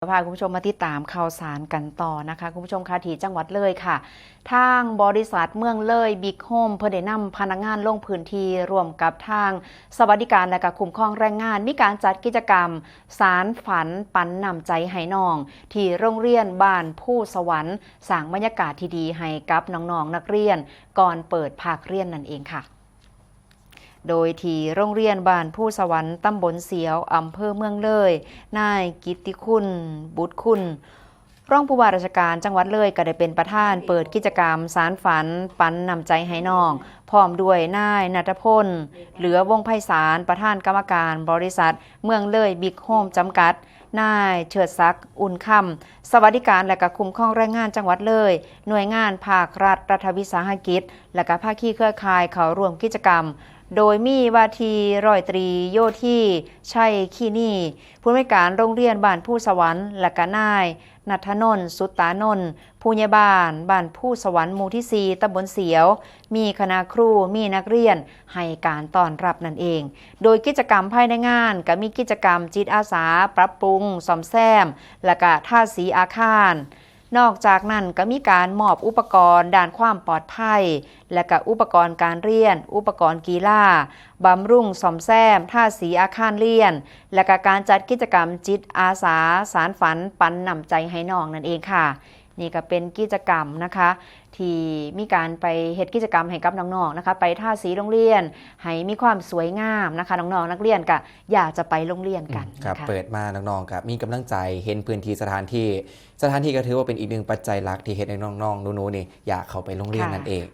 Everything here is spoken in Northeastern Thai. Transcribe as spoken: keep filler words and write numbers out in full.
พาคุณผู้ชมมาติดตามข่าวสารกันต่อนะคะ คุณผู้ชมคะ ที่จังหวัดเลยค่ะ ทางบริษัทเมืองเลยบิ๊กโฮมเพิ่นได้นำพนักงานลงพื้นที่ร่วมกับทางสวัสดิการและก็คุ้มครองแรงงาน มีการจัดกิจกรรมสานฝันปันน้ำใจให้น้อง ที่โรงเรียนบ้านภูสวรรค์ สร้างบรรยากาศที่ดีให้กับน้องๆนักเรียนก่อนเปิดภาคเรียนนั่นเองค่ะ โดยที่โรงเรียนบ้านภูสวรรค์ ตำบลเสียว อำเภอเมืองเลย นายกิตติคุณ บุตรคุณ รองผู้ว่าราชการจังหวัดเลยก็ได้เป็นประธานเปิดกิจกรรมสานฝันปันน้ำใจให้น้อง พร้อมด้วยนายณัฐพล เหลือวงศ์ไพศาล ประธานกรรมการบริษัทเมืองเลยบิ๊กโฮมจำกัด นายเชิดศักดิ์ อุ่นคำ สวัสดิการและก็คุ้มครองแรงงานจังหวัดเลย หน่วยงานภาครัฐ รัฐวิสาหกิจ และก็ภาคีเครือข่ายเข้าร่วมกิจกรรม โดยมีว่าที่ร้อยตรีโยธี ชัยคีนี ผู้อำนวยการโรงเรียนบ้านภูสวรรค์ และก็นายณัฐนนท์ สุตตานนท์ ผู้ใหญ่บ้านบ้านภูสวรรค์หมู่ที่สี่ ตำบลเสียว มีคณะครู มีนักเรียนให้การต้อนรับนั่นเอง โดยกิจกรรมภายในงานก็มีกิจกรรมจิตอาสา ปรับปรุงซ่อมแซม และก็ทาสีอาคาร นอกจากนั้นก็มีการมอบอุปกรณ์ด้านความปลอดภัย และก็อุปกรณ์การเรียน อุปกรณ์กีฬา บำรุงซ่อมแซม ทาสีอาคารเรียน และก็การจัดกิจกรรมจิตอาสาสานฝันปันน้ำใจให้น้องนั่นเองค่ะ นี่ก็เป็นกิจกรรมนะคะ ที่มีการไปเฮ็ดกิจกรรมให้กับน้องๆนะคะ ไปทาสีโรงเรียนให้มีความสวยงามนะคะ น้องๆนักเรียนก็อยากจะไปโรงเรียนกัน อืมครับ นะคะ เปิดมาน้องๆก็มีกำลังใจ เห็นพื้นที่สถานที่ สถานที่ก็ถือว่าเป็นอีกหนึ่งปัจจัยหลักที่เฮ็ดให้น้องๆหนูๆนี่อยากเข้าไปโรงเรียน ค่ะ นั่นเอง